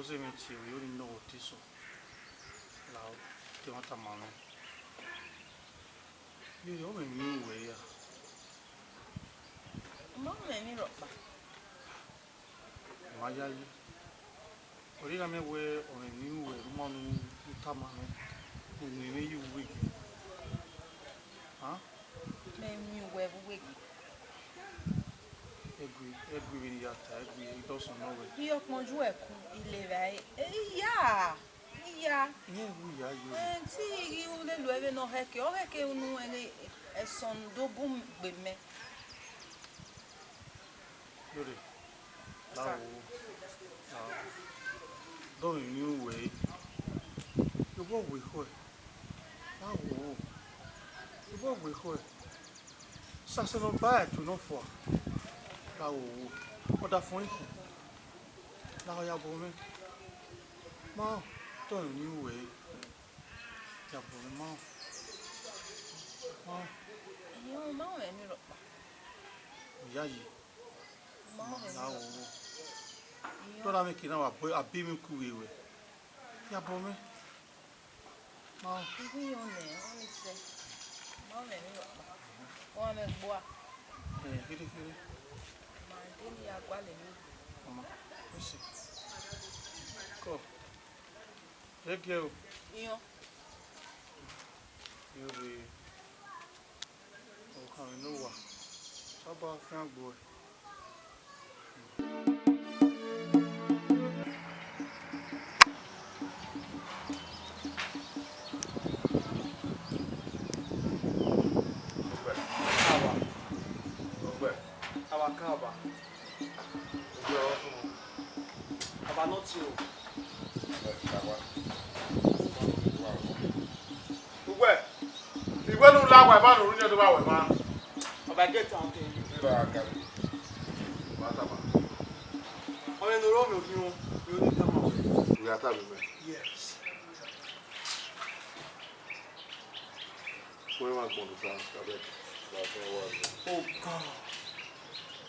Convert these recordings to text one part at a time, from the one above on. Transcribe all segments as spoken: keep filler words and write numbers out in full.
Ẹmwẹ tie vbe ori nọ otọ eso, la te ma tama mwẹ. Ye, ọ mwẹ emwi ne u wẹ ya. Ma mwẹ emwi rhọkpa. Ma yayi. Ọ rhirhi gha miẹn wẹẹ ọ mwẹ emwi ne u wẹ, u ma nu u tama mwẹ, u miẹn mwẹ ye uwu ghe. Mẹ miẹn uwẹ vbe uwu ghe. Ẹgui, ẹgui vbene I ya ta, ẹgui, I dọsẹ nọ wẹ. I ọkpọnju ẹku, I le evbare, e, I ya, I ya. Irẹn vbe u ya yo. Ẹn, te I ghi ru lele uẹ vbene ọ hẹke, ọ hẹke unu ẹre ẹsọn do bun gbe mẹ. Yore, la wo, la wo. Dọmwẹ emwi ne u wẹ ẹre. Yobọ wẹ ekhọe. La wo, yobọ wẹ ekhọe. Sasẹ ne ọ ba ẹto nọ fua. La wo, ọdafẹn ọnrẹn khin. La ya bọ mwẹ. Ma, dọmwẹ emwi ne u wẹ ẹre. Ya bọ mwẹ, ma. Ma. Iyẹn, ma mwẹ emwi rhọkpa. Ọ yayi. Ma mwẹ emwi rhọkpa. Dọna mwẹ ke na wa bọ, a be mwẹ ku vbe wẹ. Ya bọ mwẹ. Ma. Iwu yọ nẹ, ọ ni sẹ. Ma mwẹ emwi rhọkpa. Ọ mwẹ gbua. Eh, khere, khere. Ma de ne ya gualọ emwi. Ọma, esi. Kọ. Gie o. Iyọn. Iyore. Ọkhan vbe ne owa. Saba fian gbe uẹ. Ogbẹ. Aba. Ogbẹ. Aba ka aba. Ogbẹ ọfun. Aba nothing o. Ogbẹ. Uwẹ ne u la wa emwa ne u ru iyẹn do vba wẹ emwa. Ọba get out there. Ẹ ra gari. Wa tama. Ọmọ ne u ro mẹ ovbi wọn, ne u ni tama wẹ. U ya tama mẹ. Yes. Wẹ wa gbọn ta, abeg. Wa fẹ wa. Oh God.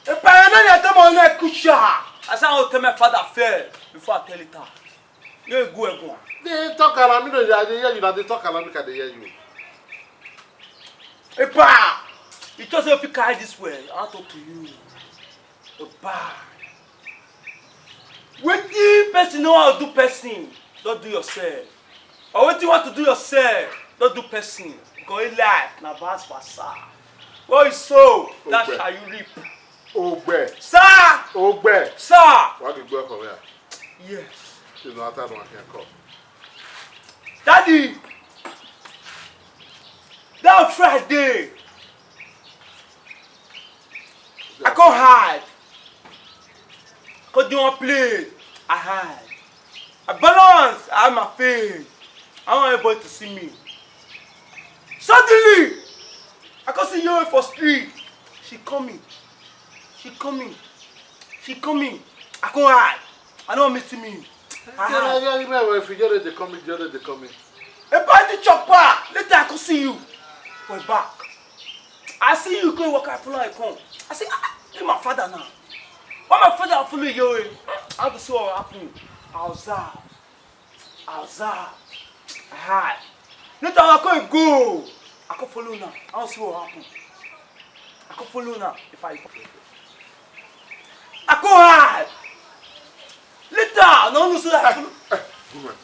Epa, I no dey tell my own kucha. I say I wan tell my father first before I tell it out. You go, go. Dey talk around me, no, I dey hear you, na dey talk around me, I dey hear you. Epa, you just say you fit carry this well. I talk to you. Epa. Wetin person no want to do person, don't do yourself. Or wetin you want to do yourself, don't do person. Because in life, na vice versa. What you sow, that Ogbẹ. Shall you reap. Ogbẹ. Sir! Ogbẹ. Sir! Wa ghi gbe ọkọ mwẹ ra? Yes. Ṣe ne a ta nọ akhian kọ? Daddy, that Friday, I come hide. Come do one play, I hide. I balance, I hide my face. I don't want anybody to see me. Suddenly, I come see Yore for street. She coming. She coming. She coming. I come hide. I don't meet me. I hide. If you just dey come in, just dey come in. About the chopper. Later I come see you for back. I see you go walk, I follow you come. I say, ah, this my father now. Why my father follow you? I want to see what will happen. I observe. I observe. I hide. Later I come go. I come follow now. I want to see what will happen. I come follow now. If I, I come hide. Later, no, no, so that I follow. Eh, good man.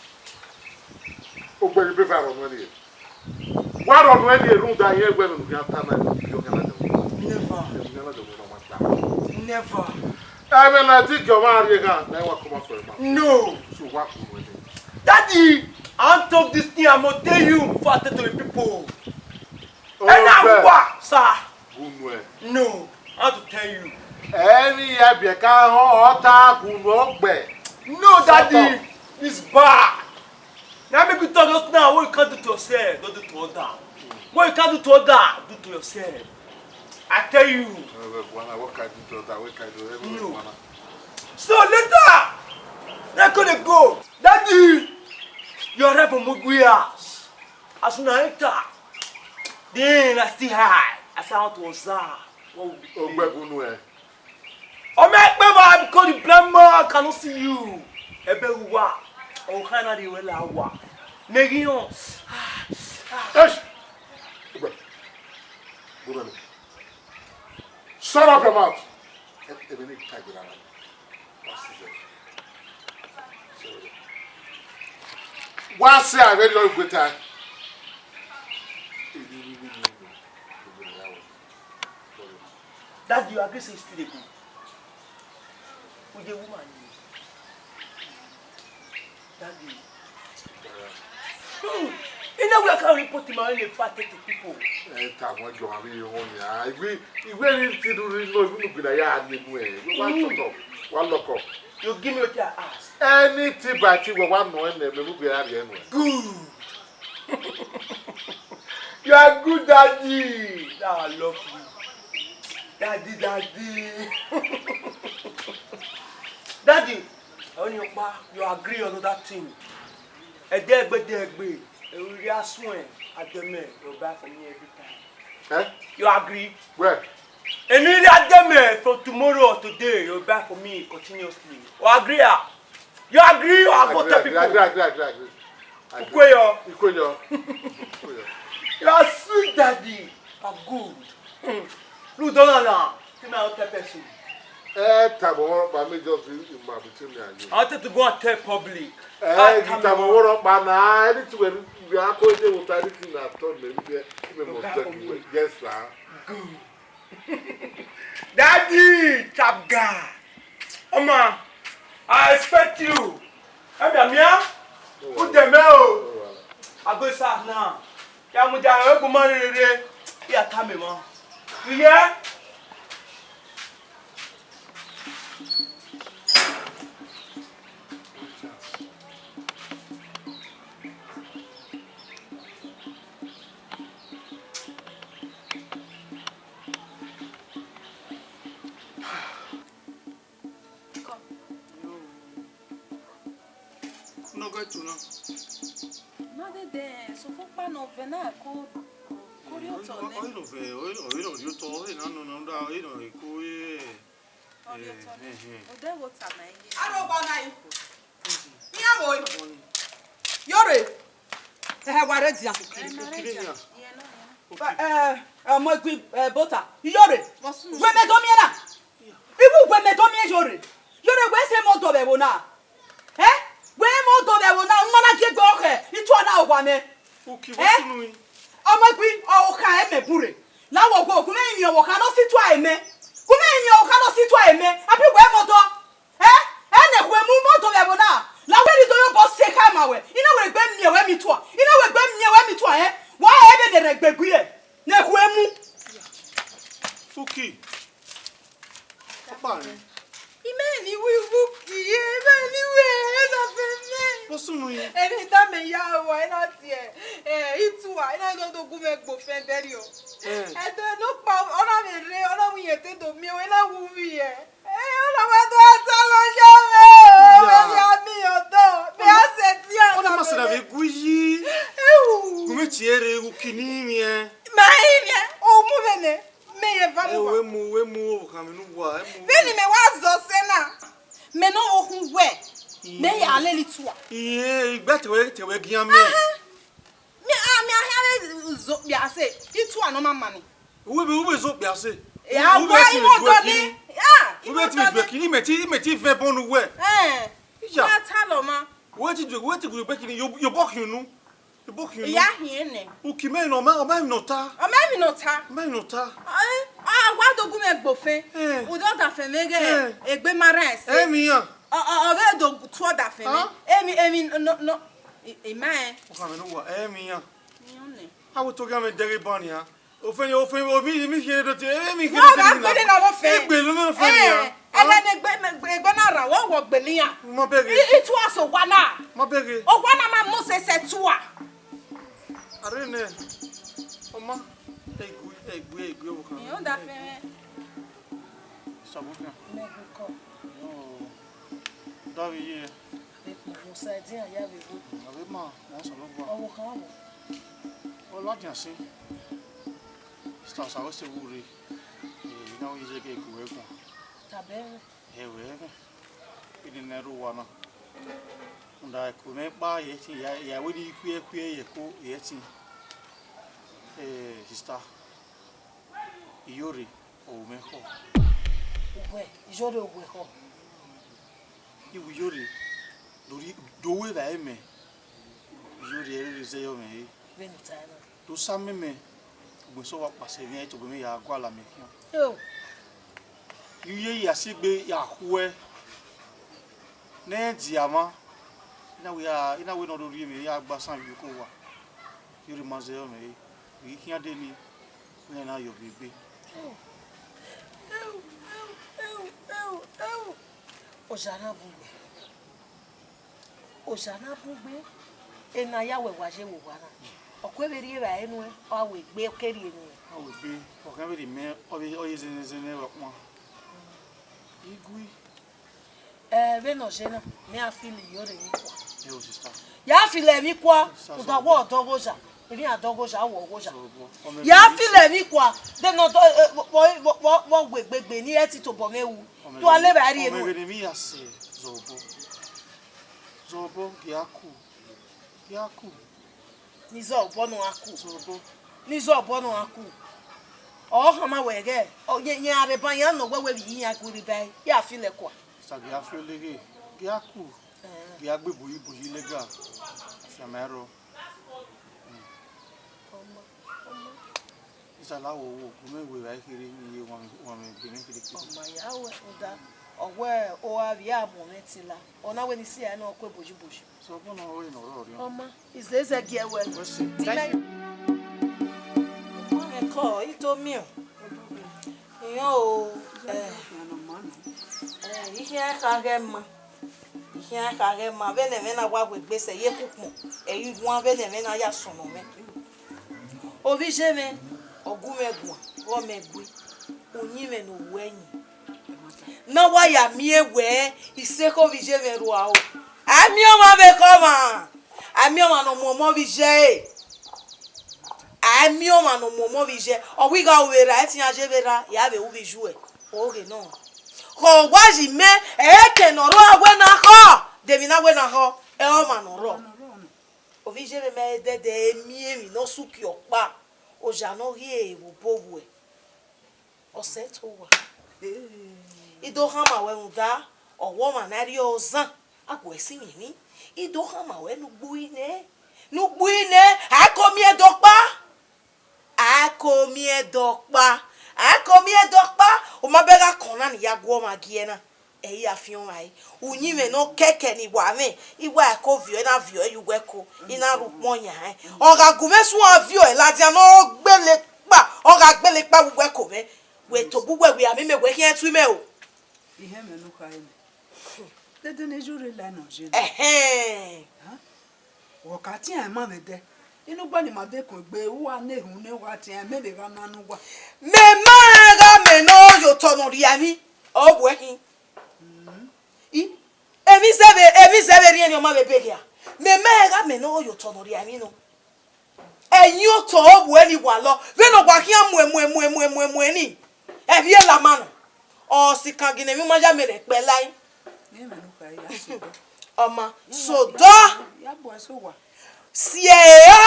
Ogbẹni Beva rọ nuẹ ni. Wa rọ nuẹ ni rhunmwuda irẹn wẹẹ ne u khian ta na, ne u khian na jọ. Never. Ne u khian na jọ, ne u ma gba. Never. Ẹmwẹ ne a ti gie ọmwa rrie gha, na wa come out for a man. No. So wa ku nuẹ ni. Daddy, I wan talk this thing, I must tell you before I tell to the people. Ena Ogbẹ. Wa, sir. Gunuẹ. No, I want to tell you. Ẹmwẹ ya biẹ ka họn ọta gunuẹ Ogbẹ. No, Daddy, it's bad. Now make you talk just now. What you can't do to yourself, don't do to other. What you can't do to other, do to yourself. I tell you. Ẹ wẹ, Guana, what can I do to other? What can I do? Ẹ wẹ, No. Guana. So later, na come dey go. Daddy, you arrive for Mugui house. As una enter, then I still hide. I say I want to observe what will be playing. Ogbẹ gunuẹ. Ọmọ ẹgbẹ́ wa, because the blind man cannot see you. Ẹbẹ uwa, ọkhan na rhie ruẹ la uwa. Mẹ ghi họn. Eish! Ugbẹ. Ugbẹ mẹ. Shut up your mouth. Ẹ, ẹ, mẹ ne ka gbe na. Wa si zẹ. Wa sẹ avbe rhie ọgbe ta. Daddy, you agree say you still dey go? We dey woman ni. Daddy. Hmm. You know we can report him and report it to people. Ẹ ta wọn jọ àbí wọn ni. Ah, ìwé ìwé ni ti dùn rí lọ ìwé nùgbìn náà yà á rí ẹnu ẹ. Wọ́n wá sọ̀tọ̀, wọ́n lọ́kọ̀. You give me what I ask. Anything by thing wọ́n wá nọ ẹ̀ nẹ̀ mẹ́mú gbé àrí ẹnu ẹ. Good. You are good, daddy. Now I love you. Daddy, daddy. Daddy, I only you agree on that thing. Ẹdẹgbe, ẹdẹgbe, ẹ ru rhie suẹn, adẹmẹ, you buy for me every time. Eh? You agree? Where? Eni rhie adẹmẹ from tomorrow or today, you buy for me continuously. You agree, ah? You agree, or I go tell people? Agree, agree, agree, agree. Ukwe yo. Ukwe yo. Ukwe yo. You are sweet, daddy. You are good. Hmm. Look down now. Tell me how to person. Eh, table, but me just be in my between me and you. I wanted to go and tell public. Eh, you table, what up, man? Nah, anything when you are going to tell anything at all, maybe we must tell you. Yes, sir. Good. Daddy, chap guy. Oma, I expect you. Come here, mia. Who the mail? I go start now. Ya mu da ẹ gu ma rere. Ya ta mi mọ. You hear? Come. Yo. Nọ gẹ tu na. Ma dede, sofo kpa nọ vẹ na ko, ko rhie otọ nẹ. Ọyẹ nọ vẹ, ọyẹ nọ rhie otọ, ọyẹ na nọ na da, ọyẹ nọ ko ye. Ọ rhie otọ nẹ. Ẹhẹn. Odẹ gho ta ma ye. Aro gba na yi. Iran wo. Yore. Ẹhẹ, wa rre dia. Ẹ ma rre dia. Iye nọ, iye nọ. Ẹ, ẹ, ọmọ ẹgbin, ẹ, bota. Iyore. Wẹ mẹ do miẹn na. Iwu wẹ mẹ do miẹn Iyore. Iyore wẹ sẹ mẹ ọdọ vbe ẹvbo na. Ẹ? Wẹ mẹ ọdọ vbe ẹvbo na, u ma na gie egbe ọkhẹ, I tua na owa mẹ. Uki, ẹ? Ọmọ ẹgbin, ọ kha ẹmẹ bure. La wọ wọ, gu mẹ yin ọvbokhan ne ọ si tua ẹmẹ. Gu mẹ yin ọvbokhan ne ọ si tua ẹmẹ. Abi wẹ mẹ ọdọ. Ẹ? Ẹ ne ẹkhue mu mẹ ọdọ vbe ẹvbo na. La wẹ rhie do ye obọ sẹ kha ma wẹ. I na wẹ egbe miẹn wẹ mi tua. I na wẹ egbe miẹn wẹ mi tua, ẹ? Wa ẹ vbe ne rẹ egbe gui ẹ. Ne ẹkhue mu. Uki. Ọkpa rẹ. Imẹ ni wi wu kie, imẹ ni wi ẹna fẹ mẹ. Vbọ sunu yi? Ẹni da mẹ ya owa, ẹna tiẹ, ẹ, itua, ẹna do do gu mwẹ gbe ofẹn dẹrriọ. Ẹ. Ẹdẹ ne ọkpa, ọ na vbe rre, ọ na wu iyẹn te do miẹn, ẹna wu vbiẹ. Ẹ, ọ na wa do ata lọ ya mwẹ o, ya. Vbe ya mi ọdọ, vbe a sẹ tiẹ. Ọ na ma sẹ na vbe gu yi. Ewu. Gu mwẹ tie rre, gu kini miẹn. Ma i miẹn, o mu vbe nẹ. Mẹ ye va mu wa. Ẹ, wẹ mu, wẹ mu, ọvbokhan mwẹ ne uwa, ẹ mu. Vbene mẹ wa zọ sẹ na, mẹ ne ọ khun wẹ, mẹ ya lele itua. Iye, igbe te wẹ, te wẹ gian mẹ. Aha. Mẹ, a, mẹ a hia vbe zọ okpia sẹ, itua ne ọ ma ma ni. Uwe be, uwe zọ okpia sẹ. Ya, uwe wa ti imo dọ ni. Ya, uwe ti imo dọ ni. Imẹ ti, imẹ ti vẹ bọ ne uwẹ. Ẹ. Iya. Ya ta lọ ma. Uwe ti du, uwe ti gu egbe kini, yo, yo bọ khian unu. Ebo khian. Iya khian nẹ. Uki mẹ nọ, ọ ma, ọ ma emwi ne ọ ta. Ọ ma emwi ne ọ ta. Ọ ma emwi ne ọ ta. Ẹ, a wa do gu mwẹ gbe ofẹn. Ẹ. Udo ọdafẹn mwẹ ghẹ. Ẹ. Egbe ma rẹn ẹse. Emwi iran. Ọ, ọ, ọ vbe do tu ọdafẹn mwẹ. Hàn? Emwi, emwi nọ, nọ, i, i ma rẹn. Ọkhan mwẹ ne uwa, emwi iran. Iran nẹ. A wẹ to gha mwẹ dẹghe ban nian. Ofẹn, ofẹn, omi, mi khere do te, emwi khere do te. Wọ́n gba gbede na wọ́n fẹ́. Egbe lọ nọ ofẹn nian. Ẹ, ẹlẹ́ni egbe, egbe na ra, wọ́n wọ gbele iran. Mo bẹghe. I, i tua so wa na. Mo bẹghe. O wa na ma mo sẹsẹ tua. Are nẹ, ọ ma, egbe, egbe, egbe, ọvbokhan. Ẹ, ọ da fẹrẹ. Sabonia. Mẹ gbe kọ. Yo, da vbe ye. Ekpo, Osa ẹdian ya vbe gho. A vbe ma, wọn sọ lọ gba. Ọvbokhan wọ. Ọ ladian sin. Sista Osa wẹ sẹ vbe u rre. Ẹ, I na ru iye ghe gu ẹre guan. Taba ẹmwẹ. Ẹ wẹ ẹmwẹ. Eni ne ẹ rre owa na. Rhunmwuda ẹko mwẹ kpa ye ẹtin, ya, ya wẹ ne I khuẹ khuẹ ye ẹko ye ẹtin. Eh, sister, Iyore, ọ ru mwẹ khọ. Uwẹ, Iyore, uwẹ khọ. I ru Iyore, do rhi, do ru evbare mẹ. Iyore, ẹre zẹ yọ mwẹ re. Vbene u ta na. Do sa mẹ mẹ, ugbẹn sẹ wa kpasẹ emwi a tobọ mwẹ ya gualọ amẹ khian. Yo. I ye ya si egbe ya khuẹ. Ne ẹ dia mwa, I na wẹ ya, I na wẹ ne ọ rhie mwẹ ya gba asan vbe oko owa. Iyore, ma zẹ yọ mwẹ re. I ghi khian dee nii, wẹ na yọ vbe egbe. Oya na bun gbe. Oya na bun gbe. Ena ya wẹ wa ye vbe owa na. Ọ ku vbe rhie evbare nuẹn, ọ gha wẹ egbe ọ ke rhie nuẹn. A wẹ egbe, ọ khian vbe rhie mẹ, ọ vbe, ọ ye zẹnẹ zẹnẹ vbe ọkpan. I gui. Eh, vbene ọ ye na, mẹ a feel Iyore emwi kua. Yo, sister. Ya feel emwi kua, sister, uda wẹ ọdọ ghoja, emwi a dọ ghoja, wẹ ọghoja. Zọbọ, ọ mẹ ya feel emwi kua, de ne ọ dọ, eh, vbọ, vbọ, vbọ, vbọ wẹ egbe egbe, ne I re ti tobọ mwẹ ru. Ọ mẹ tu a vbe, le vbe a rhie ọ mẹ nuẹn. Vbe ne emwi ya sẹ, Zọbọ. Zọbọ, gia ku, gia ku. Ne Zọbọ ne ọ gha ku. Zọbọ. Ne Zọbọ ne ọ gha ku. Ọ khama wẹ ghẹ, ọ, ye, ye a rre ban ya nọ wẹ wẹ vbe iran gu rre ba, ya feel kua. Sa gia feel ghe, gia ku. Eh. Gia gbe buyi buyi lega. Afianma ẹrọ. Ọma, ọma. Isala wo wo, gu mẹ wẹ evbare kherhe ne I ye wan, wan mwẹ egbe mwẹ kherhe kherhe. Ọma ya wẹ, rhunmwuda, ọ wẹ ọ gha vbe a mu mwẹ tila, ọ na wẹ ne I si ẹre ne ọ kue boji boji. Zọbọ ne ọ rre ne ọ rrọọ rriọ. Ọma, izẹzẹ gie wẹ. Wẹ si. Thank you. Ọma mwẹ kọ, I do miẹn. Iyẹn o, eh, eh, I khian kha ghẹ ma. I khian kha ghẹ ma, vbene ẹmwẹ na wa wegbe sẹ ye kukpọn, ẹ i wan vbene ẹmwẹ na ya sọnnọ mwẹ. Ovbi iye mwẹ, ọ gu mwẹ guan, vbe ọ mẹ gui, uyinmwẹ ne ohu ẹyin. Ne a wa ya miẹn wẹẹ, isekhe ovbi iye mwẹ rua o. A miẹn ọmwa vbe ekhọe ọmwa, a miẹn ọmwa ne ọ mu ọmọ ovbi iye ẹre. A miẹn ọmwa ne ọ mu ọmọ ovbi iye, ọ wẹ I gha ru vbe erha, ẹtin iran ye vbe erha, ya vbe ru vbe iye uẹ, oghe nọ. Khẹ ọ wa yi mẹ, ẹre ke ne ọ rrọọ wẹ na khọ, de emwi na wẹ na khọ, ẹ ọmwa ne ọ rrọọ. Ovbi iye mwẹ ma ẹdẹdẹ, emiẹn emwi ne ọ sẹ uki ọkpa, oya ne ọ ghi re vbe obọ vbuẹ. Ọ sẹ to owa. I do khama wẹ rhunmwuda, ọ wẹ ọmwa ne a rhie ọzan, a gu ẹre si emwi emwi. I do khama wẹ ne u gbe uri nẹ, ne u gbe uri nẹ, a i ke miẹn ẹdẹ ọkpa. A i ke miẹn ẹdẹ ọkpa. A i ke miẹn ẹdẹ ọkpa, u ma bẹghe akọn na ne I ya gu ọmwa gie na. Ẹ i ya fian ọmwa ẹre. Uyinmwẹ ne ọ kẹkẹ ne I wa mwẹ, I wa ẹko viọ, I na viọ ẹre ye uwu ẹko, I na rhie ukpọn yan ẹre. Ọ gha gu mwẹ suẹn viọ ẹre ladian ne ọ gbele kpa, ọ gha gbele kpa vbe uwu ẹko mwẹ. Wẹ tobọ uwẹ wẹ a miẹn mẹ wẹ khian tu mẹ o. Ihẹn mwẹ ne u khare nẹ. Dede ne Iyore la nọ ye nẹ. Ẹhẹn. Hẹn? Wẹ ọ ka tian ẹmwẹ mwẹ dẹ. Inu ugba ne ima de kun egbe, uwa na erhunmwu ne wa tian, mẹ vbe gha na ne uwa. Mẹ ma rẹn gha mẹ ne ọ ye otọ ne ọ rhia emwi, ọ bu ẹkhin. Mm. I, emwi zẹ vbe, emwi zẹ vbe rhiẹnrhiẹn ọ ma vbe be gha. Mẹ ma rẹn gha mẹ ne ọ ye otọ ne ọ rhia emwi nọ. Ẹyin otọ ọ wẹ ni wa lọ, vbene ọ wa khian muẹ, muẹ, muẹ, muẹ, muẹ, muẹ ni, ẹ vbiẹ lama nọ. Ọ sikan gine emwi ma ya mẹ rẹ kpẹ lai. Nene u kha ya sodọ. Ọma, sodọ. Ya bu ẹse owa. Si ẹre ra,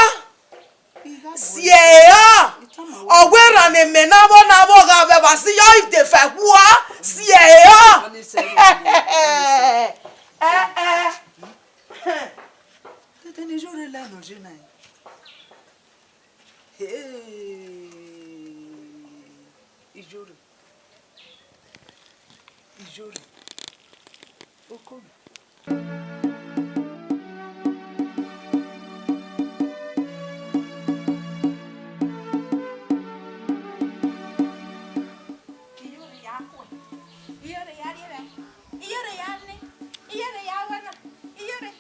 si ẹre ra. Ọ wẹ erhan ne mẹ na vbọ na vbọ gha vbe ẹvba si yọ, if they fa wua, si ẹre ra. Ọ ni sẹ, ọ ni sẹ. Ẹ, ẹ. Dede ne Iyore la nọ ye na. Hey, Iyore. Iyore. Oko mi. Iyore ya kue. Iyore ya rrie vbe. Iyore ya ni. Iyore ya wẹ na. Iyore.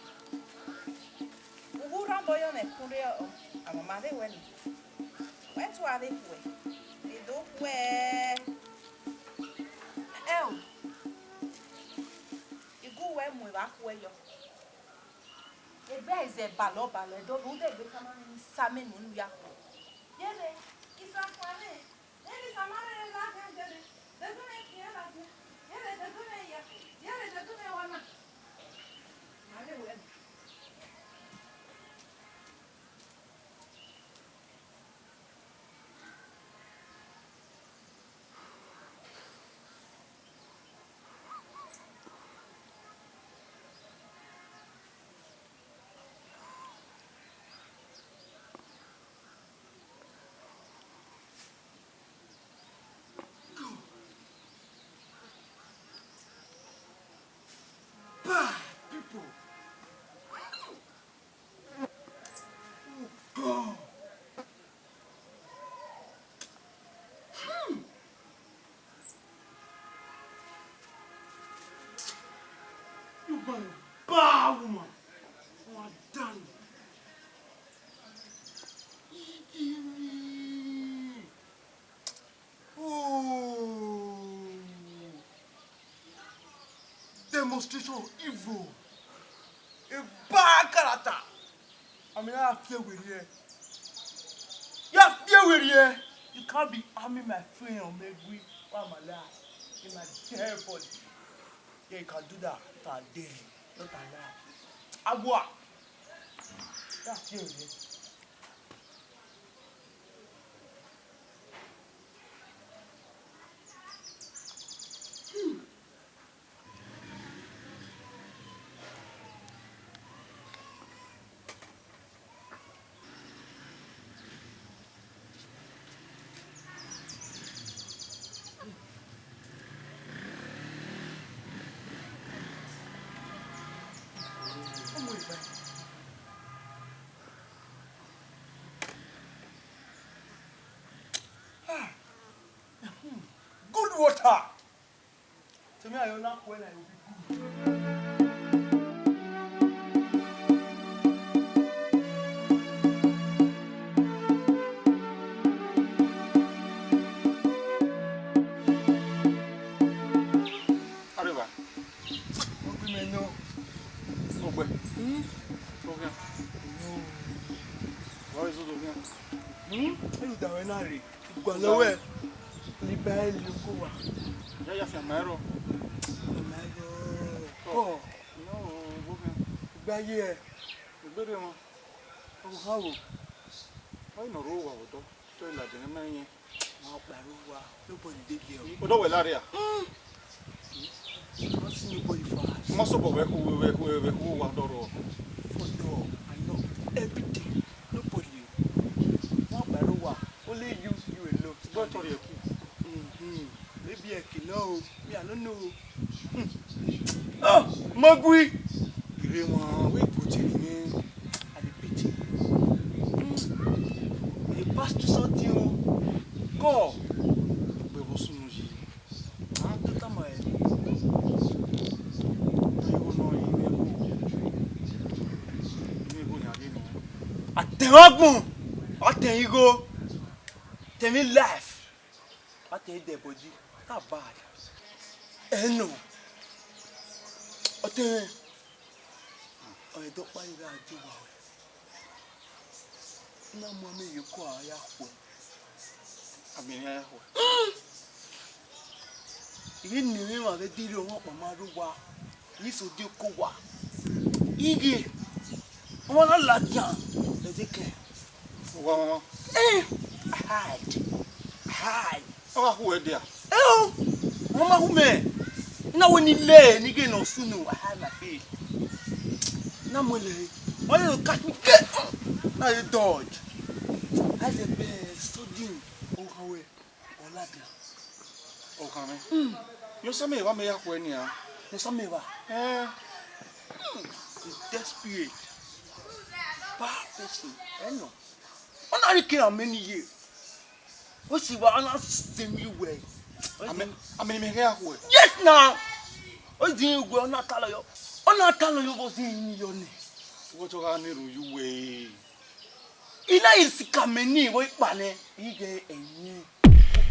Uwu rhọnbọ yọ mwẹ kun rre ọ, amama vbe wẹ ni. Wẹ tua vbe khuẹ, I do khuẹ. Ẹo, I gu wẹ mu evba khuẹ yọ. Egbe ẹzẹ balọ balọ, ẹdẹ rhunmwuda egbe tama mwẹ ne I sa amẹ nuẹn ne u ya khuẹ. Yẹrẹ, I sa khuẹ mwẹ. Eni sa ma rre ladian, yẹrẹ, dẹdẹ mwẹ khian ladian. Yẹrẹ, dẹdẹ mwẹ ya. Yẹrẹ, dẹdẹ mwẹ wa na. Bad woman. Ọ ma danu. Igiri. Oh. Demonstration of evil. A bad character. I mean, I feel with you. You feel with you. You can't be harming my friend or make we, why my life in my dead body. Yeah, you can do that. Not a day, not a night. Agua. You feel with you. Ah, good water. To me, I only quench, I will be good. Arriba. Obi me nọ. Ogbe. Hmm? Ogbe. No. Why is it ogbe? Hmm? Elu da wẹ na rre. Gualọ wẹ, ni ba ẹre loko wa. Ya ya fian ma ẹrọ. Ma ẹrọ. Ọ. Ọ. No, ogbe. Gba ye. Egbere wọn. Ọ ha wo. Why no ro wa odọ? Tọ ladian ma yẹn. Ma kpare uwa, nobody dey there. Odọ wẹ lare a? Hmm. I don't see nobody for house. Ma so bọ wẹ khu, wẹ khu, wẹ khu wa odọ rọ. For door, I knock every day. Nobody. Ma kpare uwa, only you, you alone. But tọ rẹ ku. Mhm. Maybe I can know. Me, I don't know. Hmm. Oh, Mogui. Ire wan, we go to the man. I dey pity. Hmm. I dey pass through something o. God. Gbe vọ sunu yi. Ah, do tama e. Ayo no yi me go. Me go ya de no. Atẹn ọgbọn, atẹn igho, tẹn mi life, atẹn dead body, that bad. Ẹ nọ, ọtẹn, ọ ẹdẹ ọkpa gha ju wa. Na mu amẹ ye oko a ya khuẹ. Amẹ ne a ya khuẹ. I ghi ne emwa vbe diri ọmwa ọkpa ma rre owa, ne I so die oko owa. Ighẹ ọmwa na ladian, ẹdẹ kẹ. Owa mama. Eh, I hide. I hide. Ọ gha khuẹ dia? Eo, ọ ma hu mẹ. Na wẹ ne I le, ne I ghe ne ọ sunu, I hide my face. Na mu ẹlẹ, ọ ye catch me, na ye dodge. I say, be sudden, ọ gha wẹ, ọ ladian. Ọ gha mwẹ. Hmm. Yọ sẹ mẹ evba mẹ ya khuẹ nian. Yọ sẹ mẹ evba. Eh. Hmm. A desperate, bad person. Ẹ nọ. Ọ na rhie ke iran mẹ ne iye. Wẹ si wa, ọ na zẹ emwi uwẹ. Amẹ, amẹ ne imẹ ghe a khuẹ. Yes na. Ọ zẹ emwi uwẹ, ọ na talọ yọ. Ọ na talọ yọ vbe ọ zẹ emwi yọ nẹ. Wẹ te ọ gha na erhunmwu ye uwẹ. I na ghi sika mẹ ni vbe ikpa nẹ, I ghe ẹyẹn.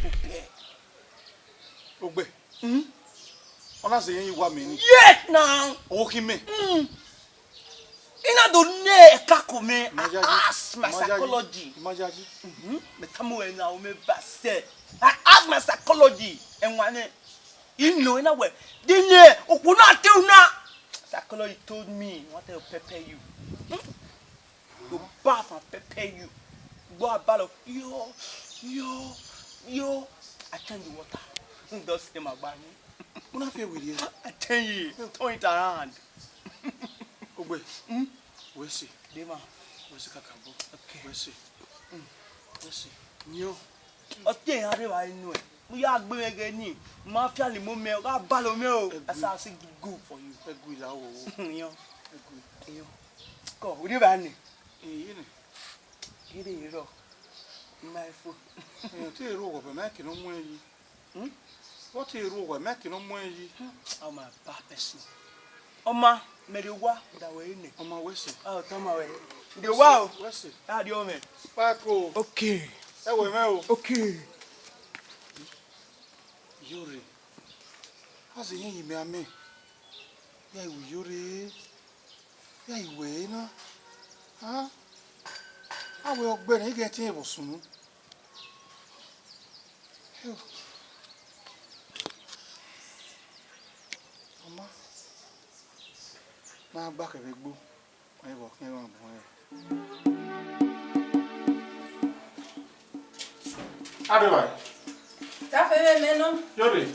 Pẹpẹ. Ogbe. Hmm? Ọ na zẹ emwi uwa mẹ ni. Yes na. Ọ khin mẹ. Hmm. I na do ne ẹka ko mẹ, I ask my psychology. Ima yayi. Mhm. Mẹ tama ruẹ na, ọ mẹ ba sẹ. I ask my psychology. Ẹwaẹn nẹ, I nọ, I na wẹ, de nẹ, okhuo na te u na. Psychology told me, I want to pepper you. Hmm? Go bath and pepper you. Go and balọ, yo, yo, yo. I change the water. Just say my bad. Una feel with you. I change it. Turn it around. Ogbe. Hmm? Wẹ si. Dema. Wẹ si kakabọ. Okay. Wẹ si. Hmm. Wẹ si. Yo. Ọ te iran rre evbare nuẹn, mu ya gbe mwẹ ẹghẹ nii, ma fian ne imẹ, ọ gha balọ mwẹ o. Ẹgui. Asa si good for you. Ẹgui la wo. Iyan. Ẹgui. Iyan. Kọ, u rri evbare nẹ? Iye nẹ. Ghe rre rọ. Ma fo. Ẹ, te ru owa, mẹ ke ne ọ muẹn yi. Hmm? Ọ te ru owa, mẹ ke ne ọ muẹn yi. Hmm, oh my bad person. Ọ ma, mẹ rhie owa da wẹ re nẹ. Ọ ma wẹ sẹ. A, ọ tama wẹ. Rhie owa o. Wẹ sẹ. A rhie ọmwẹ. Kpaeko. Okay. Ẹ wẹ mwẹ o. Okay. Iyore. A zẹ iran ye mẹ amẹ. Ya iwu Iyore. Ya iwẹ na. A, a wẹ ọgbẹe ne I ghẹ tie vbe sunu. Ọ ma, ma gba kevbe egbe, ọ vbe khian emwa bun ẹre. Adeva. Tafe vbe mẹ nọ. Yọde.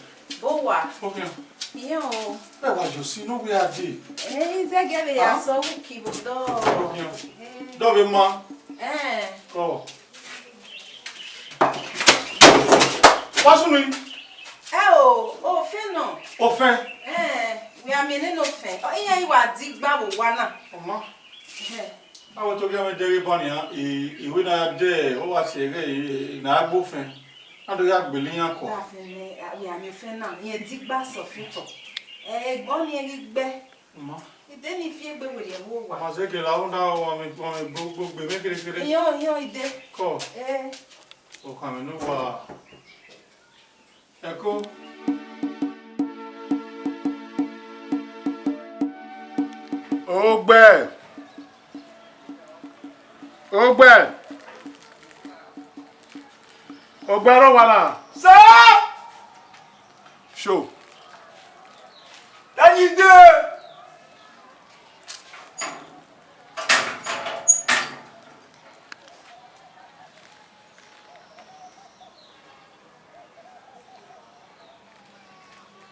Bo wa. Okhian. Iye o. Ẹ wa yo si no we a de. Eh, izẹgẹ vbe ya sọ wiki bo dọ. Okhian. Dọ vbe ma. Eh. Kọ. Wa sunu yi. Ẹ o, ofẹn nọ. Ofẹn. Eh, we a miẹn nene ofẹn. Ọ, iran i wa di gba vbe owa na. Ọ ma. Eh. Avbe otọ ghi amẹ dẹghe ba nian, e, iwẹ na ya dẹ, ọ wa si ẹghẹ, e, ne a gbe ofẹn. A do ya gbele iran kọ. Dafẹn nẹ, a, we a miẹn ofẹn na, rẹn di gba sọ fi otọ. Ẹ, egbọn ni ghi gbẹ. Ma. Ide ni fi egbe werriẹ vbe owa. Ma zẹ gele aro na, wa mẹ, wa mẹ gbo, gbo gbe mẹ kere kere. Iyọn, iyọn ide. Kọ. Eh. Okhanmwẹ ne uwa. Ẹko. Ogbẹ. Ogbẹ. Ogbẹ rre owa na. Sir! Show. Daddy dey.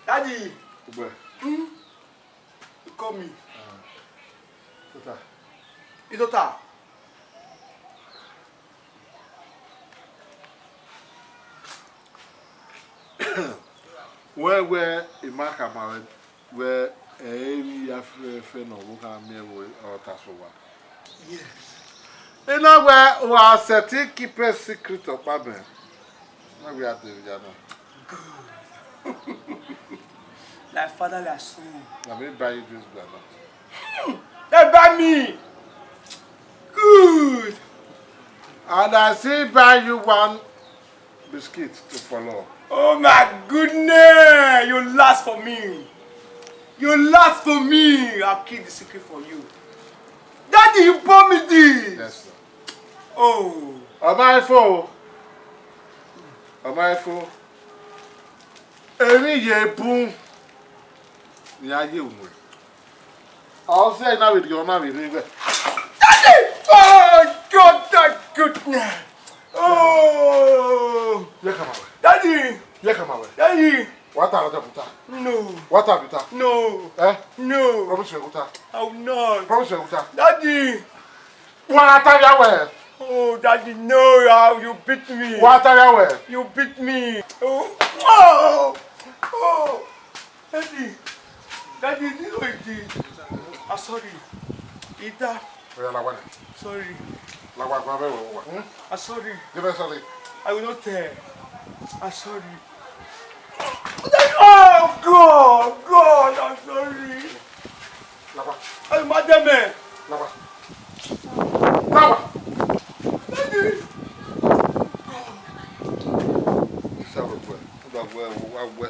Daddy. Ogbẹ. Hmm? You call me. Ah. Tota. It's tota. Wẹ, wẹ, I ma khama ruẹ, wẹ, ẹ i re emwi iyafẹfẹ ne ọ vbe kha miẹn vbe ọta sẹ owa. Yes. I na wẹ, wa sẹtin keep a secret ọkpa mẹ. Na wẹ a dẹ vbe ya na. Good. Like father, like son. Na me buy you this groundnut. Hmm. They buy me. Good. And I still buy you one biscuit to follow. Oh my goodness! You last for me. You last for me. I'll keep the secret for you. Daddy, you bought me this. Yes, sir. Oh. Ọ ma fo. Ọ ma fo. Emwi ye bun. Ni a ye unu. Ọ sẹ na vbe rhie, ọ na vbe rre vẹ. Daddy! Oh, God, thank goodness. Oh. Ye khama wẹ. Daddy. Ye khama wẹ. Daddy. Wa ta ọdọ buta. No. Wa ta buta. No. Eh? No. Promise wẹ buta. I will not. Promise wẹ buta. Daddy. Wa ta ya wẹ. Oh, Daddy, no, ah, you beat me. Wa ta ya wẹ. You beat me. Oh, oh, oh. Daddy, Daddy, this way, Daddy. I'm sorry. Ida. Oya, lagua nẹ. Sorry. Lagua, gua vbe wẹ, wẹ. Hmm? I'm sorry. Give me sorry. I will not tell. I'm sorry. Oh, God, God, I'm sorry. Lagua. Hey, madam, eh. Lagua. Lagua. Daddy. Isa wẹ, wẹ, wẹ, wẹ, wẹ.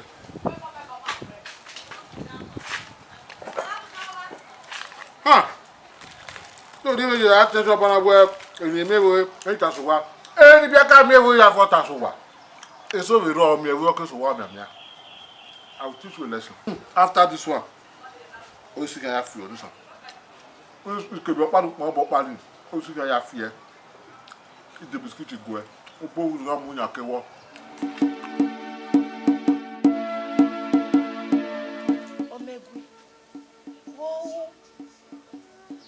Ha! Te ọ rhie vbe ye attention ọba na wẹ, emwi ne I miẹn vbe, ẹ i ta sẹ owa. Eni biẹ ka miẹn vbe ya fọ ta sẹ owa. Eso vbe rrọọ miẹn vbe ọ ke sẹ owa mianmian. I will teach you a lesson. After this one, ọ i si gha ya fi ọnii san. Ikebe ọkpa ne ukpọn ọbọ ọkpa nii, ọ i si gha ya fi ẹe. I de biskit guẹ, obọ vbe gha mu yan kevbọ. Ọmẹgui, wo,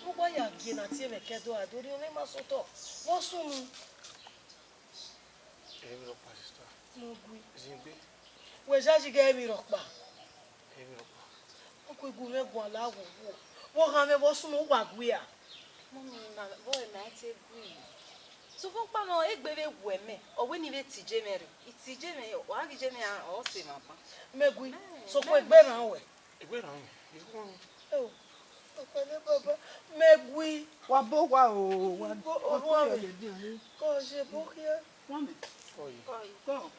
u wa ya gie ne a tie mwẹ ke ẹdẹ ọ gha do rhie mwẹ ma sẹ otọ, vbe ọ sunu? Emwi rhọkpa, sister. Ọmẹgui. Zin egbe. Wẹ yayi ghe emwi rhọkpa. Emwi rhọkpa. Ọ ku igu mwẹ guan la wo wo. Vbe ọ gha mwẹ vbe ọ sunu, u wa gui a? Mummy, ma, vbọ re ma i te gui? Sokpan ọkpa nọ, egbe vbe wu mẹ, ọ wẹ ne I vbe tie iye mwẹ rre. I tie iye mwẹ, ọ gha ghi iye mwẹ, ọ sẹ emwa ban. Ọmẹgui, eh, sokpan egbe rran ruẹ. Egbe rran mwẹ, I ru ọnrẹn. Ọkpẹlẹ baba, mẹ gui. Wa bọ owa o, wa Igbo, wa owa kọ mẹ. Yọ ladian re. Kọ je bọ khian. Wa mẹ. Kọ ye. Kọ.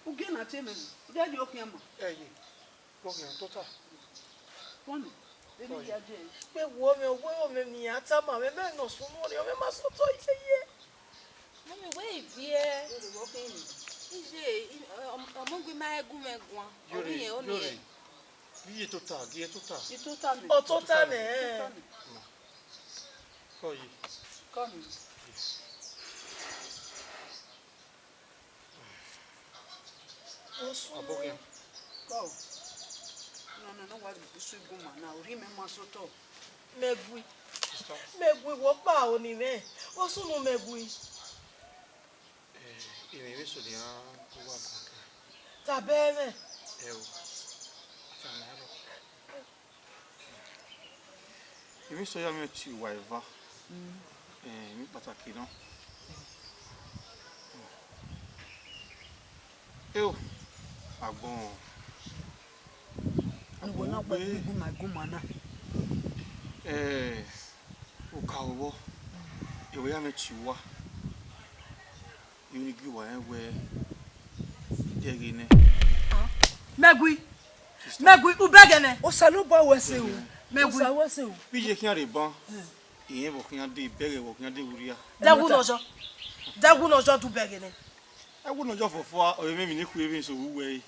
U gie na tie mẹ, u dia ye okhian ma. Ẹ ye. Okhian tota. Wa mẹ. Baby, ya je. Mẹ wo mẹ, wo mẹ, mi a tama mẹ, mẹ nọ sunu ni, mẹ ma sọtọ iye ye. Mummy, wẹ I viẹ? Iye, ọmọ gui ma gu mwẹ guan. Yore, ọmọ yẹn, ọ ni yore. Gie tota, gie tota. Itota mẹ. Ọ tota mẹ. Itota mẹ. Kọ ye. Kọ ni. Abọghian. Kọ. Nọ, nọ, nọ, wa isu igunma na, orhiọn mẹ ma sotọ. Mẹ gui. Sister. Mẹ gui, wọ kpa oni mwẹ. Ọ sunu mẹ gui. Eh, emwi vbe sunu iran wa bọ kẹ. Tabẹ mwẹ. Ẹ o. Ata na rọ. Emwi sẹ ya mwẹ tie uwa eva, eh, emwi kpataki nọ. Eo, agbọn, agbọn na gbe igunma igunma na. Eh, okaro vbọ, ẹ wẹ ya mwẹ tie uwa. Ivbi ne I gie uwa rẹn wẹẹ, I dẹghe nẹ. Mẹ gui, mẹ gui, u bẹghe nẹ. Osanobua wẹ ẹse o. Mẹ gui. Osa wẹ ẹse o. Vbe iye khian rre ban, irẹn vbe ọ khian dee, bẹghe vbe ọ khian dee vbe urria. Dẹghe ne ọ yọ, dẹghe ne ọ yọ, du bẹghe nẹ. Ẹwu ne ọ yọ fọfua, ọ vbe mwẹ emwi ne I khu emwi eso vbe uwu ẹre.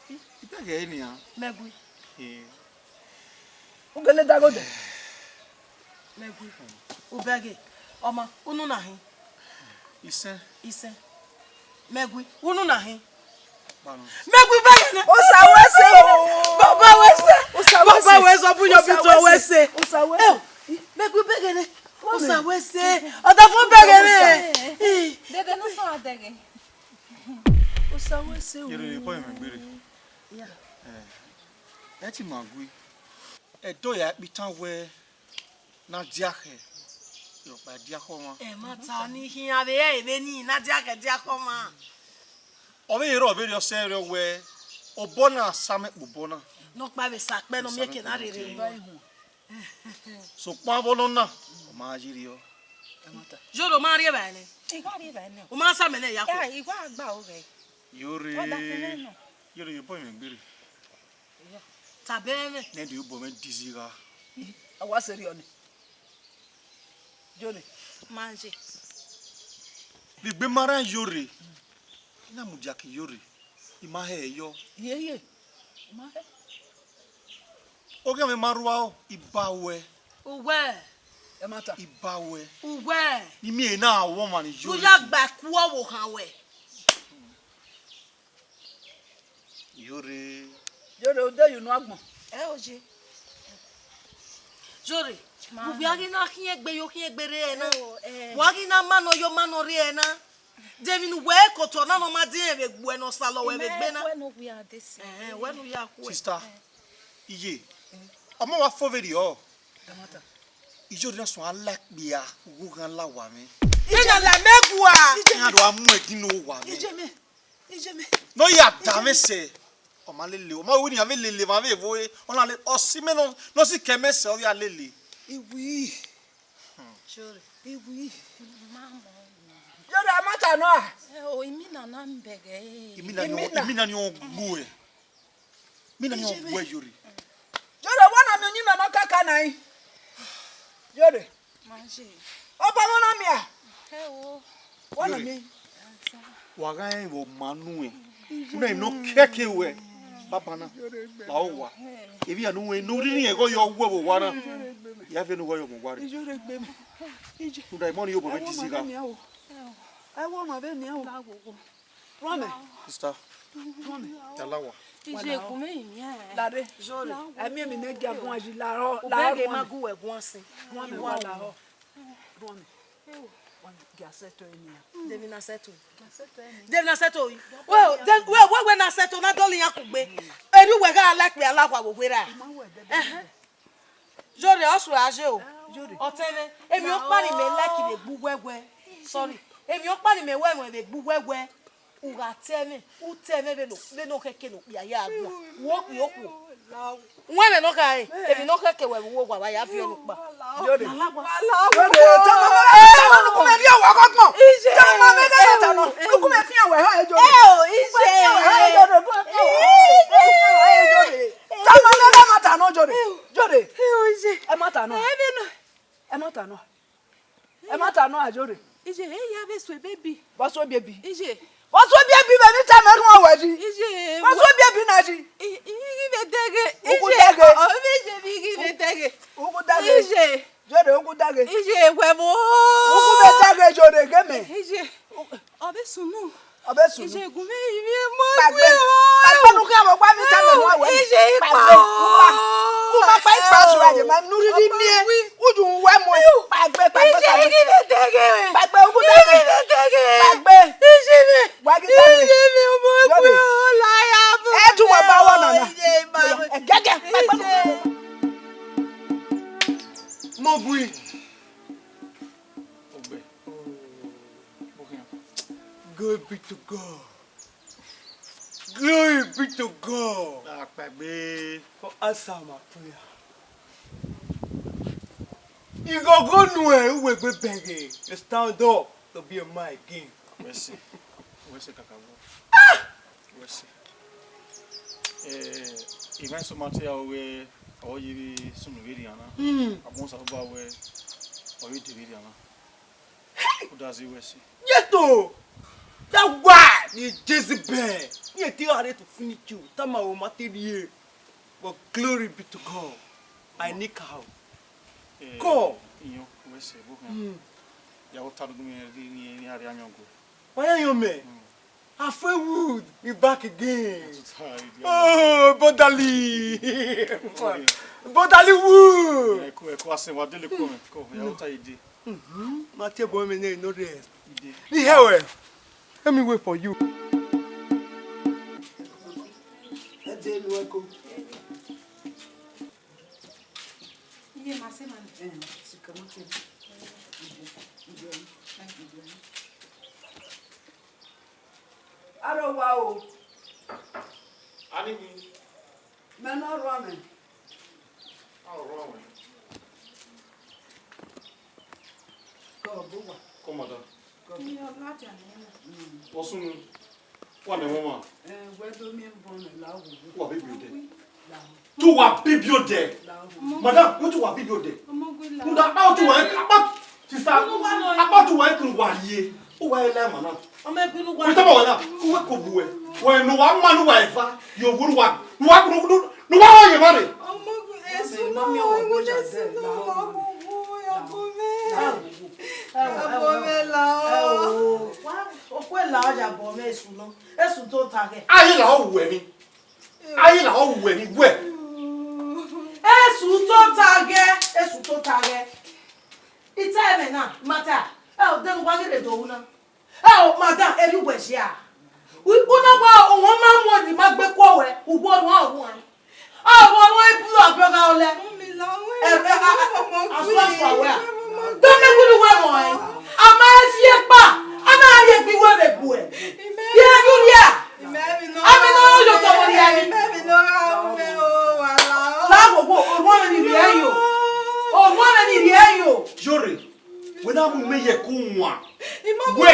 I bẹghe ẹre nian. Mẹ gui. Eh. U gele daghodẹ. Mẹ gui. U bẹghe. Ọma, unu na hin. Isẹn. Isẹn. Mẹ gui. Unu na hin. Mẹ gui bẹghe nẹ. Osa wẹ ẹse o. Baba wẹ ẹse. Osa wẹ ẹse. Baba wẹ ẹse. Ọbuyọ bi tọ wẹ ẹse. Osa wẹ ẹse. Mẹ gui bẹghe nẹ. Osa wẹ ẹse. Ọdafọn bẹghe nẹ. Dede ne u sẹ dẹghe. Osa wẹ ẹse o. Yẹrẹ ne point mwẹ gbere. Ya. Eh, ẹ ti ma gui. Ẹdẹ ya kpitan wẹ ne a diakhẹ, rhọkpa diakhẹ ọmwa. Ẹ ma ta ni khian vbe ẹre vbe ni, ne a diakhẹ diakhẹ ọmwa. Ọ vbe rrọọ vberriọ sẹ rriọ wẹ obọ na sa amẹ kpo obọ na. Nọkpa vbe sa kpẹ ne ọ miẹn eke na rere. Sokpan avbe ọnọ na, ọ ma ye rriọ. Yoro ma rri evbare nẹ. I gha rri evbare nẹ. U ma sa amẹ nẹ ya khuẹ. I gha gba ore. Yore. Ọ da fẹmwẹ nọ. Yore, ye obọ mwẹ gbere. Tabẹ mwẹ. Nẹ de obọ mwẹ dizi gha. A wa sẹ rriọ nẹ. Yore. Ma ye. Vbe egbe ma rran Yore, I na mudia ke Yore, I ma hẹ ẹre yọ. Ye, ye. I ma hẹ. Oghian mwẹ ma rua o, I ba wẹ. Uwẹ. Ẹmwata. I ba wẹ. Uwẹ. Ne I miẹn ehe na wẹ ọmwa ni Yore. U ya gba ẹko ọvbokhan wẹ. Yore. Yore, u de ye unu agbọn. Ẹ o ye. Yore, ma, u ghi na khian egbe yo khian egbe rre ẹre na. Ẹ o, ẹ. Wa ghi na ma nọ yo ma nọ rre ẹre na. De emwi ne uwẹ ke otọ na ne ọ ma diẹn vbe egbe ne ọ salọ wẹ vbe egbe na. Wẹ ne u ya de si. Ẹhẹn, wẹ ne u ya khuẹ. Sister, iye, ọmọ wa fo vberriọ. Iyore na suẹn a la ikpia, uwu ghan la owa mwẹ. Iran la mẹ gua. Iran do a mu ẹdin ne owa mwẹ. Ije mẹ. Ije mẹ. Ne ọ ya da mwẹ sẹ, ọ ma lele, ọ ma wẹ ne iran vbe lele emwa vbe evo ẹre, ọ na le, ọ si mẹ nọ, ne ọ si kẹ mẹ sẹ, ọ ya lele. Iwi. Iwi. Yore, a ma ta nọ a? Ẹ o, imina na bẹghe. Imina ni, imina ni ọ gbu ẹ. Imina ni ọ gbu ẹ, Yore. Yore, wa na miẹn uyinmwẹ ne ọ kaka na rin. Yore. Ma ye. Ọba mwẹ na miẹn a? Ẹ o. Wa na miẹn. Wa gha rẹn vbe ọ ma nuẹn. Una nọ kẹke wẹ, baba na, la owa. Evbi iran ne u wẹ ne u rhirhi ẹghọ yọ wẹ vbe owa na, ya vbe ne uwẹ yọ mu owa rre. Rhunmwuda emọ ni yo obọ mwẹ dizigha. Ẹ wo ma vbe nian o. Rọmẹ. Sister. Rọmẹ. Ya la owa. Ije gu mẹ yin. Lare. Ẹ miẹn emwi ne gia guan yi larọ. Ubẹghe ma gu wẹ guan sin. Rọmẹ wa larọ. Rọmẹ. Gia settle ẹre nian. Devina settle. Devina settle. Well, then, well, wẹ wẹ na settle na dọlọ iran kugbe. Eri uwẹ gha la ikpia la owa vbe owa ra. Ẹhẹn. Yore, ọ suẹ a ye o. Yore. Ọtẹn mwẹ, emwi ọkpa ni mẹ like vbe egbe uwẹ wẹ. Sorry. Emwi ọkpa ni mẹ wẹ mwẹ vbe egbe uwẹ wẹ. U gha tẹ mwẹ, u tẹ mwẹ vbene, vbene ọ khẹke ne okpia ya guan. Wo kpia okhuo. Wẹ ẹmwẹ ne ọ khare, emwi ne ọ khẹke wẹ vbe uwu owa vbe a ya viọ ne ukpa. Jode. Jode, tama mẹ, tama nuku mẹ rhie owa ọgọgbọn. Tama mẹ ghe ta nọ, nuku mẹ fian wẹ họn e Jode. Ẹ o, ije. Nuku mẹ fian wẹ họn e Jode. Tama mẹ ghe ma ta nọ Jode. Jode. Ije. Ẹ ma ta nọ. Ẹ ma ta nọ. Ẹ ma ta nọ, Ajore. Ije, e ya vbe so baby. Vbọ so baby? Ije. Vbọ so baby, vbe emwi tama ẹrhuan wẹ yi. Ije. Vbọ so baby na yi. I, i, i ghi vbe dẹghe. Ugu dẹghe. Ọ, ọ, vbe ije vbe i ghi vbe dẹghe. Ugu dẹghe. Ije. Jore, ugu dẹghe. Ije, wẹ vbo. Ugu vbe dẹghe, Jore, ghe mẹ. Ije. Ọ vbe sunu. Ọ vbe sunu. Ije gu mwẹ ivbi emọ. Kpagbe. Kpagbe nu khian vbe ọgua emwi tama ẹrhuan wẹ. Ije ikpa. Kpagbe. Uma kpa ikpa zua ye ma nu rhirhi miẹn. Udu wẹ mu. Kpagbe, kpagbe, kpagbe. Ije ghi vbe dẹghe. Kpagbe, ugu dẹghe. Ije vbe dẹghe. Kpagbe. Ije vbe. Wa ghi dẹghe. Ije vbe ọmọ egbe ọla ya bu. Ẹ tu wa ba wa nana. Ije ba. Ẹ gẹgẹ. Kpagbe. Ije. Mo gui. Ogbe. Bukhian. Glory be to God. Glory be to God. Akpagbe. For answer my prayer. Igogo nuẹn uwegbe bẹghe. Stand up to be a man again. Wẹ sẹ, wẹ sẹ kakabọ. Wẹ sẹ. Eh, I ma sẹ ma te aro wẹ ọ ye vbe sunu vberriọ na. Hmm. Agbọn Osanobua wẹ ọ ye de vberriọ na. Udazi wẹ sẹ. Yeto! That why the Jezebel. He take her to finish you. Tama o ma te rhie. But glory be to God. I need cow. Eh, God. Iyọn, wẹ sẹ, bukhian. Hmm. Ya wọ ta nugu mẹ rhie, rhie, rhie, rhie ayọn go. Why are you, man? Hmm. Afewood, you back again. That's how you do it. Oh, Bodali. Oh, yeah. Bodali Wood. Yeah, cool, cool. I say, what do you call me? Cool. Yeah, what are you do? Mm-hmm. Ma tie boy me name, no rest. You do. Ni here we. Let me wait for you. Iye ma se ma. Eh, si kama ke. Aro wa o. Ani mi. Mẹ ne ọ rhuan mwẹ. A rhuan mwẹ. Kọ bu wa. Kọ madam. Kọ. Iye ọ gha dia nẹ na. Mm. Ọ sunu. Wa nẹ wọn ma. Eh, wẹ do miẹn bọ nẹ la wo. Wa bibi odẹ. La wo. Tu wa bibi odẹ. La wo. Madam, wẹ tu wa bibi odẹ. Ọmọ gui la. Nda, akpa tu wa, akpa, sister, akpa tu wa ekun wa ye. U wa ye la ma na. Ọmọ ẹgbẹ nu wa. Wẹ tama wa na, ku wẹ ko bu wẹ. Wẹ nu wa ma nu wa eva. Yo bu nu wa, nu wa, nu, nu, nu wa ye ma re. Ọmọ gui, esu na, ewu je si na, ọmọ gui, ọmọ mẹ. Ọmọ mẹ la. Okwe la ọja bọ mẹ esu nọ. Esu tota ghẹ. Aye la ọ wẹ mi. Aye la ọ wẹ mi wẹ. Esu tota ghẹ, esu tota ghẹ. Ita ẹmwẹ na, mata. Ẹ o dẹnu wa ghe do wu na. Ẹ o madam, eri uwẹ zia. Wẹ ikpọ na wa, ọmọ ma mu ni ma gbe kọ wẹ, uwọ ruan ruan. Ọmọ ne ọ i buru abrọgha ọlẹ. Ẹrẹ a, a, a, asu asu awẹ a. Dọmẹ wulu wẹ mọ ẹ. A ma ẹ fi ekpa, a na rhie egbe iwe vbe gbuẹ. Ye yu rhia. Amẹ ne ọ yo tọmọ rhia yi. La wo wo, orhuan mwẹ ni rhie yo. Orhuan mwẹ ni rhie yo. Yore. Wẹ na mu mẹ ye ku wan. Wẹ.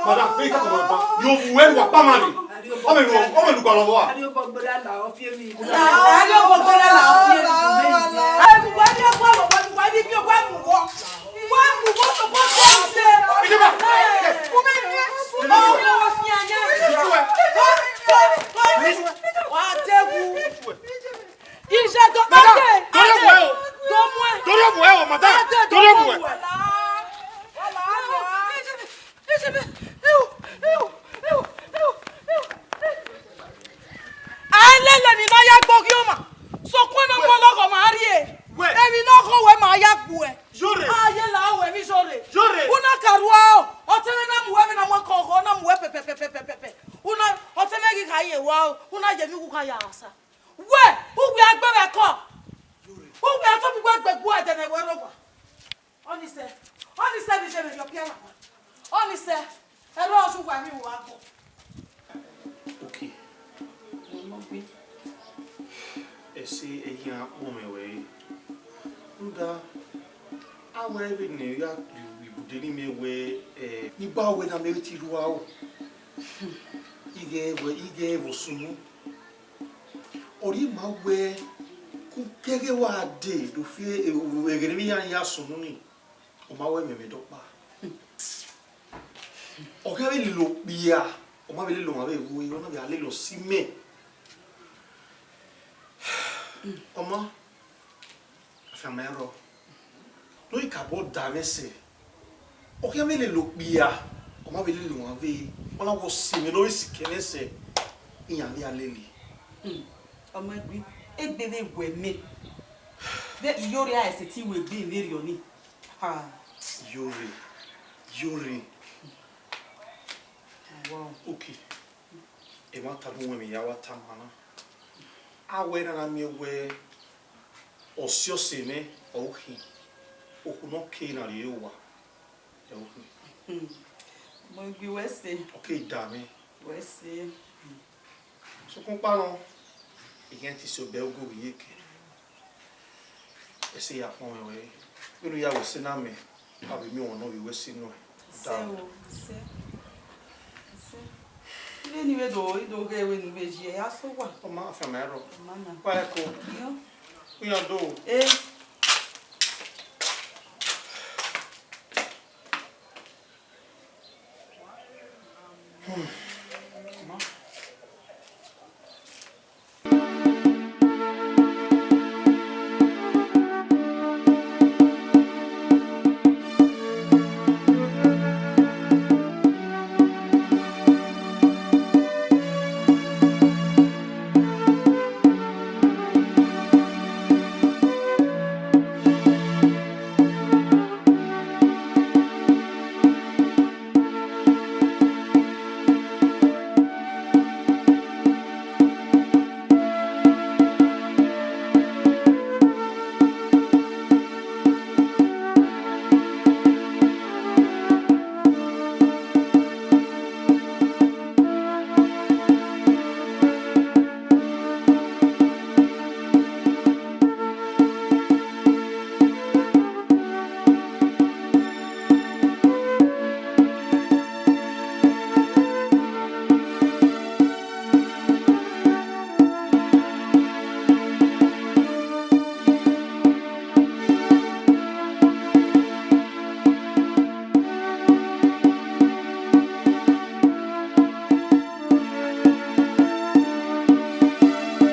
Madam, me ka tọmọ ba. Yo, wẹ wa pa ma ni. Ọ mẹ lu, ọ mẹ lu gbalọ wa. Ariobọgbọla la ọ fi emi. Ẹnu wa ni ọgbọ lọ, wa ni wa ni bi ọgbọ mu wọ. Wa mu wọ, so wọ mu se. Ijọba. Ọmọ wa fi anya. Wa dewu. Iṣẹ́ tó bá dé, torí ọ̀bù ẹ o. Tó mú ẹ. Torí ọ̀bù ẹ o, madam. Torí ọ̀bù ẹ. Ailele ni na ya gboghi oma. Sokun na mu ọlọghọ ma rrie. Emwi ne ọ khọ wẹ ma ya gbu ẹ. Yore. Aye la wẹ mi yore. Yore. Una ka rua o. Ọtẹn na mu wẹ, na mu ẹkọ ọghọ, na mu wẹ pẹpẹpẹpẹpẹ. Una ọtẹn ghi kha ye wa o. Una ye mi wu kha ya sa. Wẹ, uwẹ a gbe vbe ẹko. Uwẹ a tọ bu wẹ gbe gbu ẹdẹ ne wẹ rre owa. Ọnise, ọnise ni je vbe rhie ọpia na. Ọnise, ẹrọ ọsẹ uwa mi wa gbọ. Okay. Ọmọ gbe. Ọmọ mwẹ wẹ re. Rhunmwuda, a wẹ vbene I ya rhie ibude ne imẹ wẹ, eh, ne I ba wẹ ne a miẹn vbe te I rhua ro. I ghẹ vbe, I ghẹ vbe sunu. Ọ rhie ma wẹ, ku kẹghẹ wa dee do fi ẹghẹ ne emwi iran ya sunu nii, ọ ma wẹ mẹ mwẹ dọkpa. Ọ khian vbe lele okpia, ọ ma vbe lele ọmwa vbe vbo, ọ na vbe a lele ọse imẹ. Ọ ma, afianma ẹrọ, ne ọ ghi kabọ da mwẹ sẹ, ọ khian vbe lele okpia, ọ ma vbe lele ọmwa vbe, ọ na wẹ ọse mwẹ ne ọ vbe sikẹ mwẹ sẹ, iran vbe a lele. Hmm, ọmọ ẹgbin, egbe vbe wẹ mẹ. Vbe iyore a sẹtin wẹ egbe vberriọ nii. Ha. Iyore, iyore. Wow. Okay. Ẹmwata ne uwẹ mwẹ ya wa tama na. A wẹ na na miẹn wẹ ọse ọse mwẹ ọre u khin, okhuo ne ọ ke na rrie owa, ẹre u khin. Hmm. Ọmọ ẹgbin, wẹ sẹ. Ọ ke da mwẹ. Wẹ sẹ. Sokpan ọkpa nọ, I khian te iso bẹ ugo vbe iyeke. Ẹse ya kpọnmwẹ wẹ, vbene u ya wẹ ẹse na mẹ, a vbe miẹn ọmwa ne ọ vbe wẹ ẹse nuẹn. Sẹ o, sẹ. Sẹ. Vbene I vbe do, I do ghe vbene I vbe yi, ya sẹ owa. Ọ ma, afianma ẹrọ. Ọ ma na. Wa ẹko. Iyọ. Iran do. Eh. Hmm.